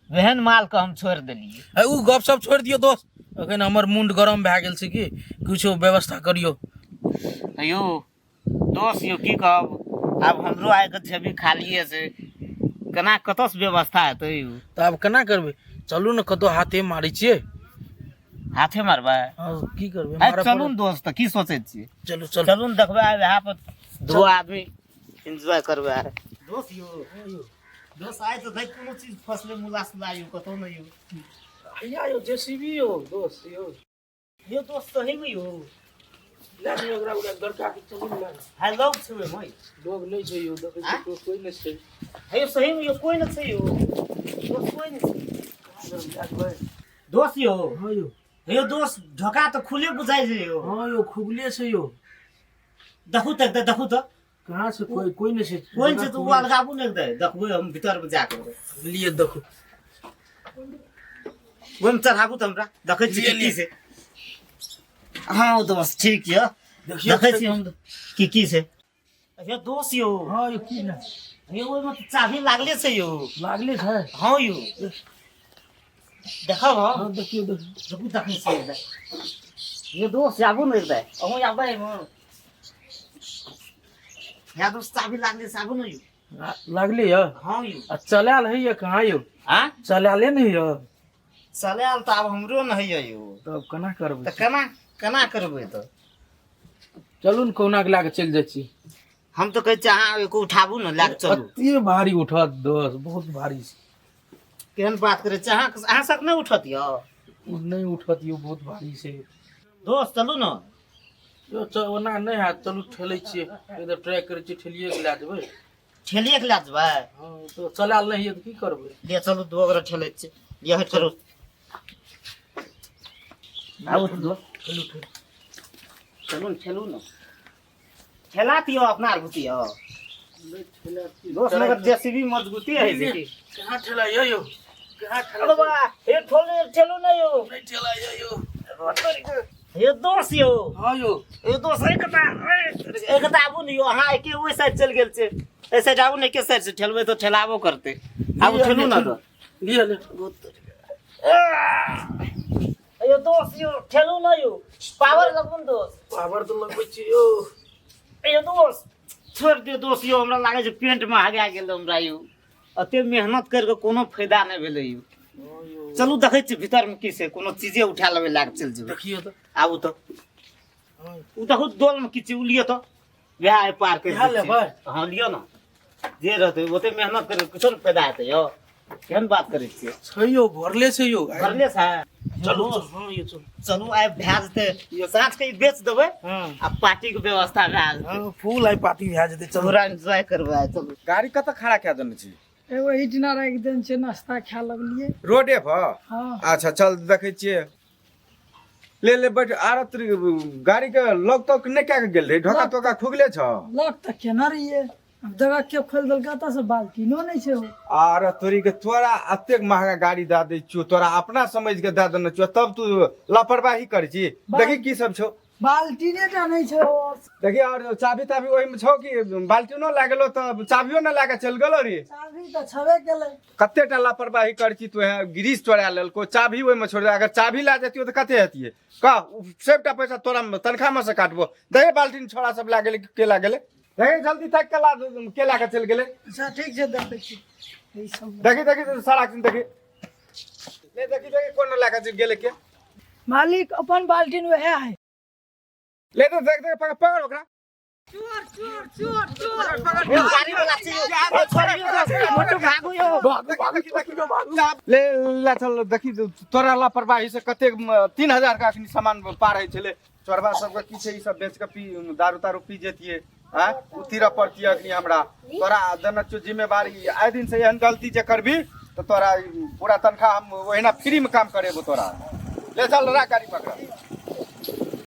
वहन माल के हम छोड़ि देलियै। है उ गप सब छोड़ि दियौ दोस्त, अखन हमर मुंड गरम भए गेल छै, की किछो व्यवस्था करियौ। यौ दोस्त यौ की कहब, आब हमरो आइके जेबी खालिए छै, केना कतऽसँ व्यवस्था हेतै यौ? तऽ आब केना करबै? चलू ने कतौ हाथे मारै छियै। हाथे मारबै? हँ, की करबै, आइ मारऽ चलू पड़त। ने दोस्त, तऽ की सोचै छियै? चलू चलू चलू ने, देखबै आइ वएह पर दू आदमी एन्जॉय करबै आइ। दोस्त यौ, दोस्त आइ तऽ नहि कोनो चीज फसले मुला सुला यौ, कतौ नहि यौ। हैया यौ जेसीबी यौ दोस्त यौ। यौ दोस्त सही मे यौ। लए लियौ ओकरा, ओकरा गड़का के चलू ने लए। हाय लोग छै ओहिमे? लोग नहि छै यौ, देखै आँय? छियै कोइ नहि छै। हे सही मे यौ कोइ नहि छै यौ दोस्त, कोइ नहि छै दोस्त यौ। हँ यौ। हे यौ दोस्त, ढोका तऽ खुले बुझाइ छै यौ। हँ यौ, खुगले छै यौ। देखू तऽ, देखू तऽ। कहाँ से कोई कोई नहि छै। कोइ नहि छै तऽ ओ अलगाबू ने दे, देखबै हम भीतर मे जाके। लिए देखू। ओहिमे चढ़ाबू तऽ हमरा देखै छी लिए, की लिए। छै। हँ दोस्त ठीक यऽ। देखियौ। देखै छी हम की की छै यौ दोस्त यौ। हँ यौ, की ने यौ ओहिमे तऽ चाभी लागले छै यौ। लागले छै? हँ यौ, देखब हम। हँ, देखियौ देखियौ। रुकू, देखै छियै यौ दोस्त, आबू ने एकदा अहूँ आबै एहिमे। या दोस्त, चाभी लागले छै, आबू ने यौ। लागले यऽ? हँ यौ। आ चलायल होइए कहाँ यौ? आँ? चलायले नहि यऽ। चलायल तऽ आब हमरो ने होइए यौ। तब केना करबै? तऽ केना केना करबै तऽ? चलू ने, कहुना के लए कऽ चलि जाइ छी। हम तऽ कहै छी अहाँ एको उठाबू ने, लए कऽ चलू। कते भारी उठत दोस्त, बहुत भारी छै। केहन बात करै छी अहाँ, अहाँ सब नहि उठत यौ? ओ नहि उठत यौ, बहुत भारी छै। दोस्त चलू ने। यौ ओना नहि हैत, चलू ठेलै छियै, एकदम ट्राई करै छियै, ठेलिए के लए जेबै। ठेलिए के लए जेबै? हँ, तऽ चलायल नहि होइए तऽ की करबै? ले चलू, दू गोरा ठेलै छियै, लिअ हटि करू, आबू तऽ दोस्त। ठेलू ठेलू। चलू ने, ठेलू ने, ठेला दियौ अपना आर बुती यौ। नहि ठेला दोस्त मगर जेसीबी मजबूती है छै की? कहाँ ठेला यौ? यौ कहाँ ठेला? अरे बा, हे ठोले ठेलू ने यौ। नहि ठेला यौ यौ। हे दोस्त यौ। हँ यौ। हे दोस्त, एक एक आबू ने यौ, अहाँ एके ओहि साइड चलि गेल छै, एहि साइड आबू ने, एके साइड से ठेलबै तऽ ठेलाबो करतै। आबू, ठेलू ने तऽ। लिअ लिअ। यौ दोस्त यौ, ठेलू ने यौ, पावर लगबू ने दोस्त। पावर तऽ लगबै छी यौ। यौ दोस्त छोड़ि दियौ दोस्त यौ, हमरा लागै छै पेंटमे हगा गेल हमरा यौ, एते मेहनत करि कऽ कोनो फायदा नहि भेलै यौ। हँ यौ। चलू देखै छियै भीतरमे की छै, कोनो चीजे उठा लेबै, लए कऽ चलि जेबै। देखियौ तऽ। आबू तऽ। हँ। ओ देखू दोलमे की छै, ओ लिअ तऽ वएह एहि पार करि इएह दै छियै। लेबै? हँ लिअ ने, जे रहतै ओते मेहनत करि किछो ने फायदा हेतै यौ, केहन बात करै छियै? छै यौ, भरले छै यौ। भरले छै? चलू, हँ यौ चलू। चलू, आइ भए जेतै, साँझ के ई बेच देबै। हँ। आ पार्टी के व्यवस्था भए जेतै। हँ, फूल आइ पार्टी भए जेतै, चलू। पूरा एन्जॉय करबै आइ, चलू। गाड़ी कतऽ खड़ा कए देने छी? एगो एहिठिना राखि देने छै, नाश्ता खाय लगलियै। रोडे पर? हँ। अच्छा चल, देखै छियै। ले ले, बैठ। आर गाड़ी के लॉक तॉक नहि कए के गेल रही? ढोका तोका खुगले छौ? लॉक तऽ केना रहियै, आब जगह के खोलि देलकै तऽ से बाल्टीनो नहि छै ओ। आर तोरी के, तोरा एतेक महंगा गाड़ी दए दै छियौ, तोरा अपना समझ के दए देने छियौ, तब तू लापरवाही करै छी। देखी की सब छौ। बाल्टीने टा नहि छै और। देखी, और चाभी ताभी ओहिमे छौ कि बाल्टीनो लए गेलो तऽ चाभियो नहि लए के चलि गेलो रे? चाभी तऽ छबे केलै। कते टा लापरवाही करै छी तू? गिरीश चोरा लेलको, चाभी ओहिमे छोड़ दे। अगर चाभी लए जैतियो तऽ कते हेतियै कह? सबटा पैसा तोरा तनख्वाह मे से काटबो। दे बाल्टीन, छोड़ा सब लए गेलै के लए गेलै? देखी जल्दी तक के ला के लए के चलि गेलै। अच्छा ठीक छै, देखै छी ई सब। देखी देखी, सारा दिन देखी ले, देखी देखी, कोन लए के गेलै के? मालिक, अपन बाल्टीन वएह है। ले तो देख देख, पकड़ पकड़ ओकरा। चोर चोर चोर चोर। गाड़ी वाला छै यौ, छोड़ियौ दोस्त, मोटू भागू यौ। ले ले चल। देखी तोरा लापरवाही से कतेक 3000 के अखनी सामान पार होइ छलै। चोरबा सबके की छै, ई सब बेच के पी दारू तारू पी जैतियै। आँय, उतीरऽ पड़तियै अखनी हमरा। तोरा देने छियौ जिम्मेवारी, आइ दिन से एहन गलती जे करबी तऽ तोरा ई पूरा तनख्वाह हम ओहिना फ्री मे काम करेबो तोरा। ले चल, राख गाड़ी पकड़।